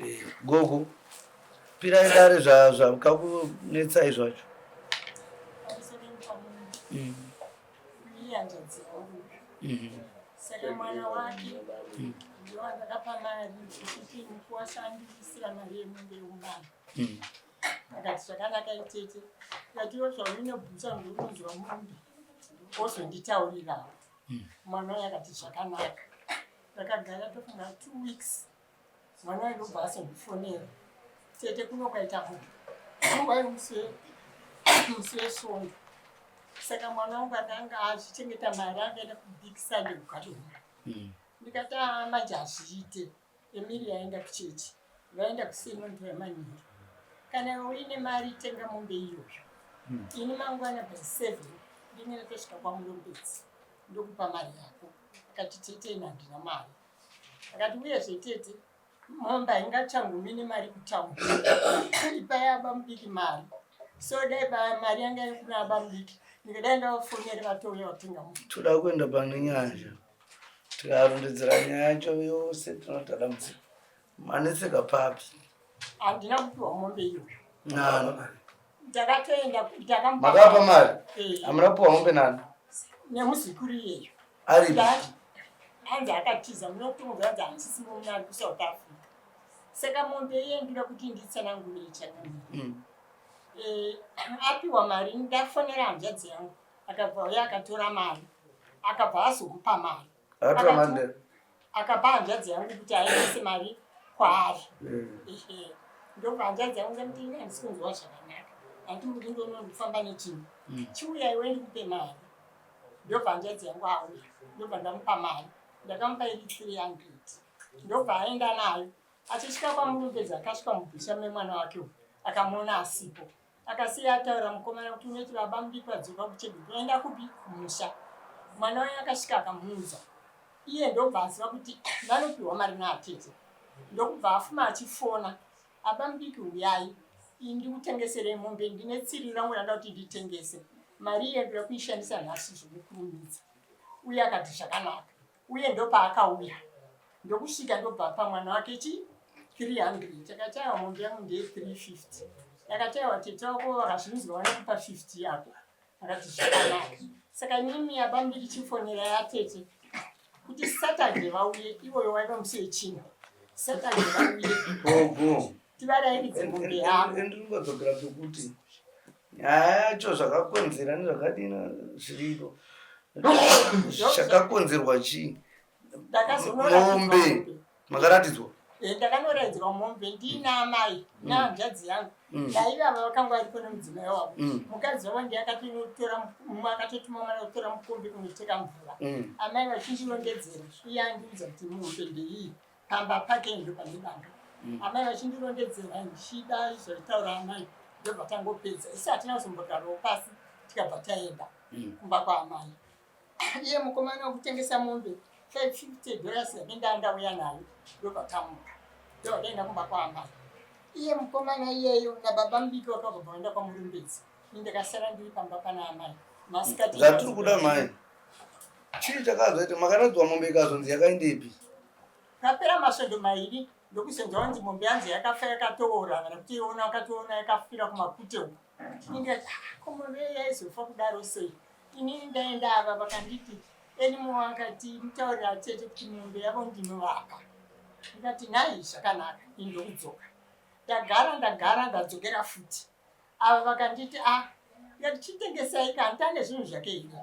Eh, gogo pirai dare zvakakunetsai zvacho. Saka mwana wake ndiwo andakapa mari kuti mukuwashandisira mari yemombe yeumwana. Akati zvakanaka itete, ikatiwo zvaunobvunza ndounonzwa mombe ozonditaurirawo. Mwana uyo akati zvakanaka. Ndakagara tofunga 2 weeks, mwana uyo ndobva azondifonera, "Tete, kuno kwaita munhu." Wai musi weSvondo. Saka mwana wangu akanga achichengeta mari, akaenda kuBig Sunday kuKadoma. Ndikati, "Ah, manje hazviite. Emiri yaenda kuchechi, vaenda kuSenondo yamanheru. Kana uine mari, tenga mombe iyoyo. Ini mangwana by 7 ndinge ndatosvika kwaMurombedzi, ndokupa mari yako." Akati, "Tete, ina handina mari." Akati, "Uyezve tete, mombe haingachangumi nemari kutauni. Ipai aba mudiki mari." So dai mari yanga iri kuna aba mudiki, ndikadai ndavafonere vatouya vatenga mombe. Toda kuenda pane nyaya, tikarondedzera nyaya yacho yose, tinota dambudziko. Manetseka papi? Handina kupiwa mombe iyoyo. Nani? Ndakatoenda. Makapa mari? Eh. Hamuna kupiwa mombe nani? Nemuzukuru iyeyo. Aripi? Hanzi akatiza munokutonzi, hanzi handisimo munari kuSouth Africa. Saka mombe iye ndoda kuti nditsanangurire chakanaka. Apiwa mari, ndafonera hanzvadzi yangu, akabva uya akatora mari, akabva azomupa mari. Akatora mari ndere? Akapa hanzvadzi yangu kuti aendese mari kwaari. Ehe, ndobva hanzvadzi yangu ndamuti, "Ini handisi kunzwa zvakanaka, handiti muri ndonondifamba nechinhu. Chiuya iwe ndikupe mari." Ndobva hanzvadzi yangu auya, ndobva ndamupa mari. Ndakamupa iri 300, ndobva aenda nayo. Achisvika kwaMurumbedzi, akasvika mubhisha memwana wake uyu, akamuona asipo. Akasiya ataura mukomana kuti, "Unoti baba mudiki vadzoka kuChegutu, vaenda kupi? Kumusha." Mwana waye akasvika akamuudza iye, ndobva aziva kuti vanopiwa mari naatete, ndokubva afuma achifona, "Aba mudiki, uyai, ini ndikutengeserei mombe. Ndine tsiri rangu randa kuti nditengese. Mari iye ndoda kuishandisa nhasi zvokukurumidza." Uye akati zvakanaka. Uye ndopaakauya, ndokusvika, ndobva pa mwana wake chi 300. Akati, "Aiwa, mombe yangu ndeye 350." Akati, "Aiwa, tete wako vakazvinzwa vanokupa 50 yako." Akati zvakanaka. Saka inini aba mudiki chifonera yatete kuti Saturday vauye. Iwoyo waiva musi wechina. Saturday vauye Gogo, tivarayiridze mombe yavo. Ndinongodzokera pekuti nyaya yacho, zvakakonzera nezvakadini zviripo. Chakakonzerwa chii? Ndakazonoratidzwa Mombe. mombe. Makaratidzwa? Eh, ndakanoraidzwa mombe ndiina amai nehanzvadzi yangu. Naivava vakanga varipo nemudzimai wavo. Mukadzi wavo ndiye akatonotora, mumwe akatotuma mwana kutora mukombe kunoteka mvura. Amai vachindirondedzera, iye andiudza kuti mombe ndeiyi, pamba pake ndo pane danga. Amai vachindirondedzera, ndichida zvaitaura amai, ndobva tangopedza. Isi hatina kuzombogarawo pasi, tikabva taenda kumba kwaamai. Iye mukomana wekutengesa mombe, $550 yandindaa ndauya nayo, ndobva tamuka, ndobva taenda kumba kwaamai. Iye mukomana iyeyo nababa mudiki wakabva vaenda kwaMurumbedzi, ini ndakasara ndiri pamba pana amai masikati. Zvatiri kuda mai, chii chakazoita makaratidzwa mombe ikazonzi yakaendepi? Kapera masvondo 2, ndokusenzwa kunzi mombe yanzi yakafa, yakatoora, kana kuti iona akatoona yakafira kumapute uko. Ndikati, "Ah, ko mombe yaizofa kudaro sei?" Inini ndaenda, ava vakanditi enimo akati mutaurira tete kuti mombe yavo ndinovaka. Ndikati, "Nhai, zvakanaka." Ini ndokudzoka, ndagara, ndagara, ndadzokera futi. Ava vakanditi, "A." Ndikati, "Chitengesai ka, handitane zvinhu zvake here?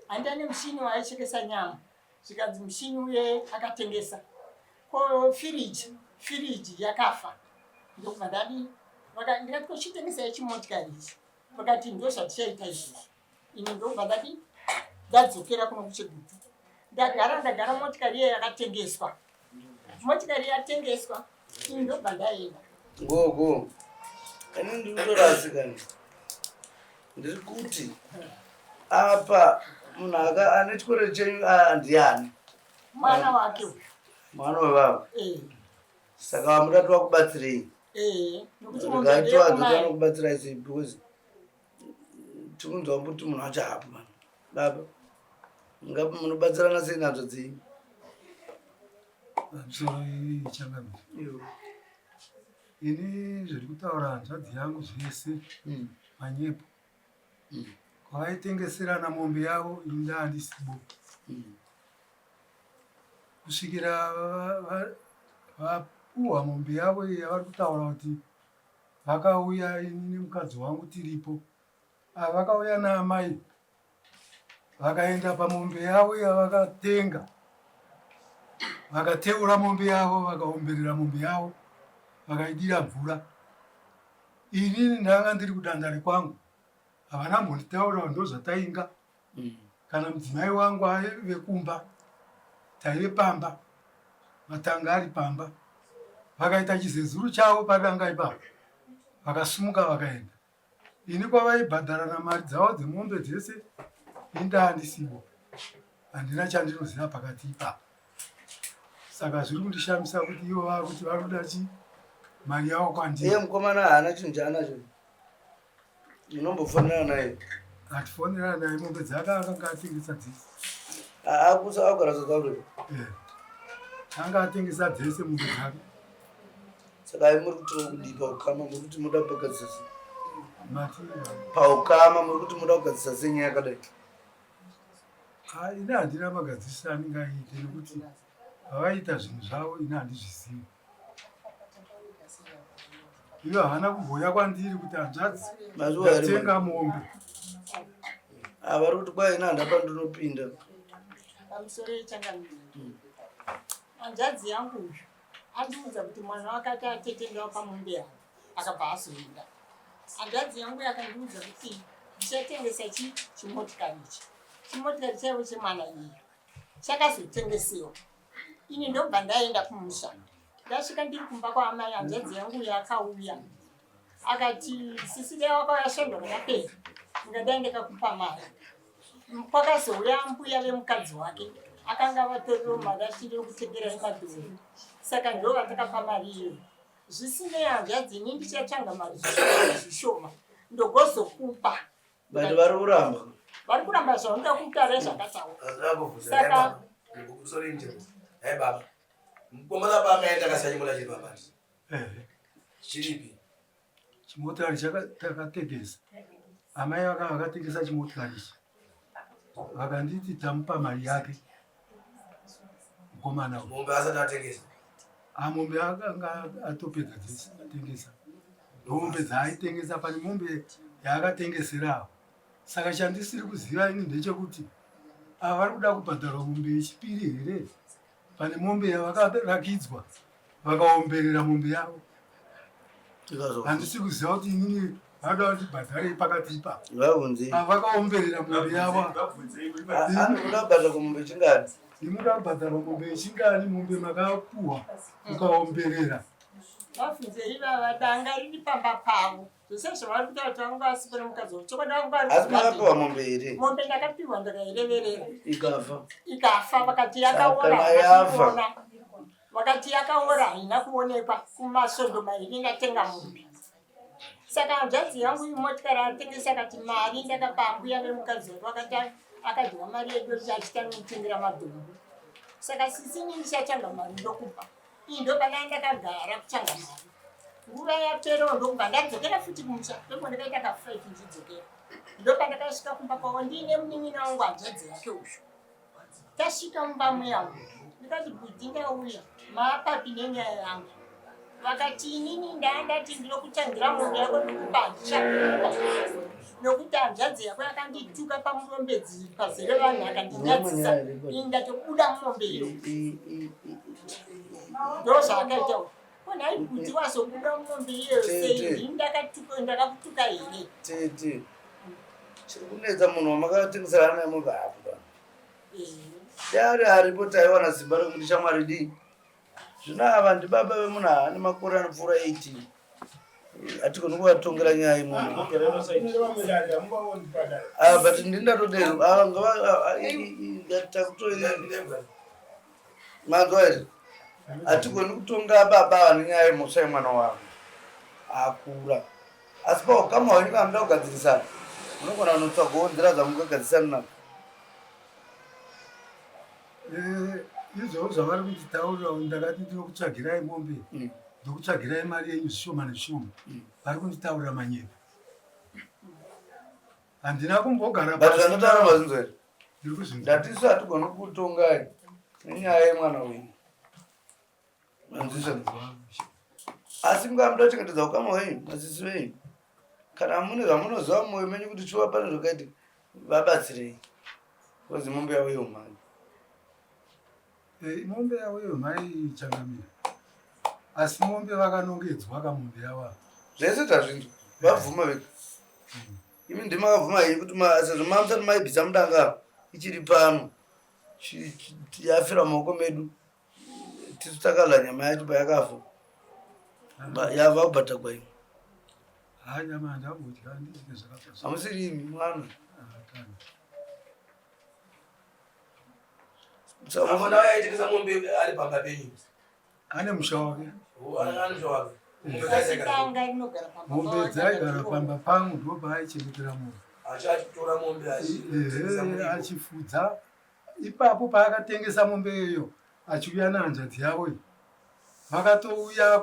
Handitane mushini waaichekesa nyama?" Zvikanzi mushini uye akatengesa. Ko firiji? Firiji yakafa. Ndokubva ndadii, ndikati, "Ko chitengesai chimotikari ichi?" Vakati, "Ndo zvatichaita izvozvo." Ini ndokubva ndadii, ndadzokera kuno kuChegutu. Ndagara, ndagara, motikari iye yakatengeswa. Motikari yatengeswa, ini ndobva ndaenda. Gogo, ini ndiri kutorasika. Ndiri kuti apa munhu ane chikoro chenyu, ah, ndiani? Mwana wake uyu. Mwana wevavo? Eh. Saka vamudati vakubatsirei? Eh, nokuti mombe ndeyekumai. Vanokubatsirai sei? Because tikunzwa kuti munhu acho hapo pano. Baba, munobatsirana sei nadzo dzenyu? Pamusoro, changamire. Ini zviri kutaura hanzvadzi yangu zvese manyepo. Kwavaitengeserana mombe yavo ini ndaandisibo. Kusvikira vapuhwa mombe yavo iyi yavari kutaura kuti vakauya ini nemukadzi wangu tiripo. Ava vakauya naamai vakaenda pamombe yavo yavakatenga vakateura mombe yavo vakaomberera mombe yavo vakaidira mvura inini ndanga ndiri kudandare kwangu havana mbonditaura ndozvatainga kana mudzimai wangu aive kumba taive pamba matanga ari pamba vakaita chizezuru chavo padanga ipapo vakasumuka vakaenda ini kwavaibhadharana mari dzavo dzemombe dzese ini ndaandisivo handina chandinoziva pakati ipapo saka zviri kundishamisa kuti ivo vakuti vari kuda chi mari yavo kwandiri iye mukomana haana chinhu chaanacho munombofonera naye atifonera naye mombe dzake akanga atengesa dzese akusa agara South Africa eh. anga atengesa dzese mombe dzake Saka ai muri kuti kudii paukama muri kuti muda kugadzisa sei? Paukama muri kuti muda kugadzisa sei nyaya yakadai? Ah, ini handina magadzirisa andingaite nekuti pavaiita zvinhu zvavo ini handizvizivi. Ivo havana kumbouya kwandiri kuti hanzvadzi ndatenga mombe. Ah, vari kuti kwai ini handapa ndinopinda. Pamusoro yechangamire. Hanzvadzi yangu uyu andiudza kuti mwana wake ati atete ndawapa mombe yangu akabva azoenda hanzvadzi yangu yakandiudza kuti ndichatengesa chi chimotikari ichi chimotikari chaivo chemwana iye chakazotengesewa ini ndobva ndaenda kumusha ndasvika ndiri kumba kwaamai hanzvadzi yangu yakauya akati sisi dai wakauya svondo rakapera ndingadai ndakakupa mari Kwakazouya mbuya vemukadzi wake akanga vatorero mari achiri yekutengera yemadhori saka ndo vatakapa mari iyoyo zvisinei hanzvadzi ini ndichatsvanga mari zvishoma zvishoma ndogozokupa but vari kuramba vari kuramba zvaunoda kutaura zvakataura saka baba mukomana paakaenda akasiya chimota chiri pabasa chiripi Chimotikari chakatekesa amai vaka vakatengesa chimotikari ichi vakanditi tamupa mari yake mukomana mombe asati atengesa ah, mombe akanga atopedza dzese atengesa mombe dzaaitengesa pane mombe yaakatengeserawo saka chandisiri kuziva ini ndechekuti ava vari kuda kubhadharwa mombe yechipiri here pane mombe yavakarakidzwa vakaomberera mombe yavo handisi kuziva kuti inini vanoda kundibhadharei pakati ipapo vakaomberera mombe yavo anoda kubhadharwa mombe chingani imoda kubhadharwa mombe yechingani mombe makapuhwa mukaomberera vabvunzei vava danga riri pamba pavo zvese zvavari kutaura kuti vanga vasipo nemukadzi wavo chokwadi vanga vari asi makapiwa mombe here mombe ndakapiwa ndakaireverera ikafa ikafa vakati yakaora yafa vakati yakaora haina kuonekwa kumasvondo mairi ndatenga mombe saka hanzvadzi yangu imotikari atengesa akati mari ndakapa ambuya vemukadzi wake vakati akadya mari yedu achitanga kutengera madhongo saka sisini ndichatanga mari ndokupa Iyi ndopandanga ndakagara kutsvaga mari. Nguva yaperawo ndokubva ndadzokera futi kumusha ndobva ndakaita ka five ndichidzokera. Ndopandakasvika kumba kwavo ndiine munin'ina wangu hanzvadzi yake uyu. Tasvika mumba muya ndikati bhudhi ndauya maapapi nenyaya yangu. Vakati inini ndandati ndinokutangira mombe yako ndikupa handichakupa nokuti hanzvadzi yako yakandituka pamurombedzi pazere vanhu akandinyadzisa ini ndatobuda mumombe iyo ndozvaakaita ko nhai kuti wazobuda mumombe iyoyo sei ini ndakakutuka here tete chiri kunetsa munhu wamakatengeserana naye mombe hapo dai aripo taiwana simba rekuti shamwari dii Zvino ava ndibaba vemunhu ane makore anopfuura 18 hatigoni kuvatongera nyaya imomo ah, but ndindatodero ava ngavatakutoina manzwa here hatigoni kutonga baba vane nyaya yemhosva yemwana wavo akura asi paukama hwenyu kana muda kugadzirisana munogona kunotsvagawo nzira dzamungagadzirisana nadzo Eh, izvozvo zvavari kunditaurira ndakati ndinokutsvagirai mombe mm. Ndokutsvagirai mari yenyu zvishoma nezvishoma. Vari kunditaurira manyepo. Handina kumbogara But zvandataura mazinzwa here? Ndiri kuzvinzwa. Ndatisu hatigoni kutongai nenyaya yemwana wenyu. Manzwisisa? Asi mukamuda kuchengetedza ukama hwenyu, masisi venyu, kana mune zvamunoziva mumwoyo menyu kuti shuwa pane zvakaitika, vabatsirei. Kozi mombe yavo yeumhani. Eh, mombe yavo yeumhai changamira. Asi mombe vakanongedzwa kamombe yavo ava. Zvese tazvinzwa, vabvuma vega. Imi ndimi makabvuma henyu kuti sezvo mamusati maibvisa mudanga ichiri pano, yafira mumaoko medu. Tisu takadya nyama yacho payakafa. Yava kubhadhagwa imwe. Ha nyama handambodya handidye zvakafa. Hamusiri imi mwana. Mwana waye aitengesa mombe ari pamba penyu. Ane musha wake. Ane musha wake. Mombe dzaigara pamba pangu ndopaai-chengetera mombe. Achitora mombe achifudza. Ipapo paakatengesa mombe iyoyo achiuya nehanzvadzi yavo iyi, vakatouya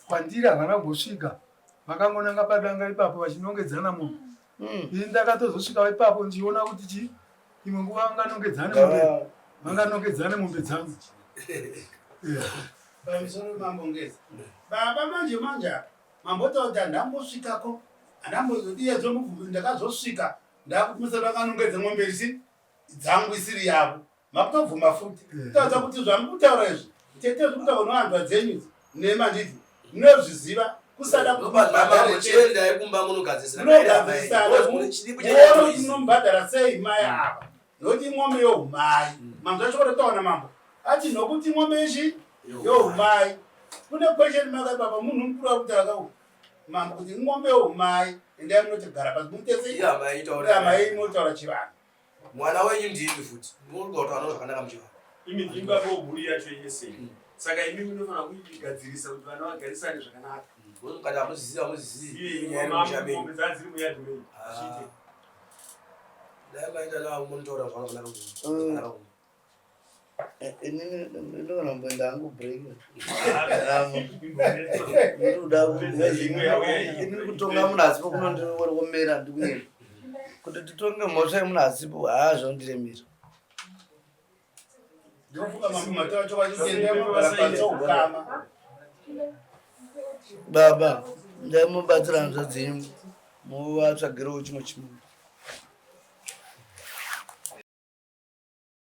kwandiri havana kumbosvika, vakangonanga padanga ipapo vachinongedzana mombe. Ini ndakatozosvika ipapo ndichiona kuti chi imwe nguva vanganongedzane mombe, vanganongedzane mombe dzangu. Pamusoro mambo Ngezi. Baba manje manje apa mambotaura kuti handambosvikako handambozodiyedzwa mubvunzo ndakazosvika ndakuti musati vakanongedza mombe isi dzangu isiri yavo makutobvuma futi kutaridza kuti zvamukutaura izvi tete zviri kutaurwa nevanzwa dzenyu idzi nhema nditi munozviziva kusada kuti munomubhadhara sei mai ava nokuti imombe youmai manzwa shoko rataura namambo ati nokuti imombe ichi youmai kune question mark ipapa munhu mukuru ari kutaura ka mambo kuti imombe youmai endai munotigara pasi muite sei hama yenyu inotaura chivanhu Mwana wenyu ndimi futi. Munotaura zvakanaka muchivanhu. Imi ndimi baba wemhuri yacho yese. Saka imi munofanira kuigadzirisa kuti vana vagarisane zvakanaka. Mukati hamuzivi hamuzivi. Mombe dzadziri muyadhi menyu. Zviite. Dai maita navo munotaura zvakanaka. Inini ndinogona kumboenda hangu break. Inini kutonga munhu asipo kunondiomera ndikunyepa. Kuti titonge mhosva yemunhu asipo haa zvinondiremera. Baba, ndaimubatsira hanzvadzi yenyu muvatsvagirewo chimwe chimwe.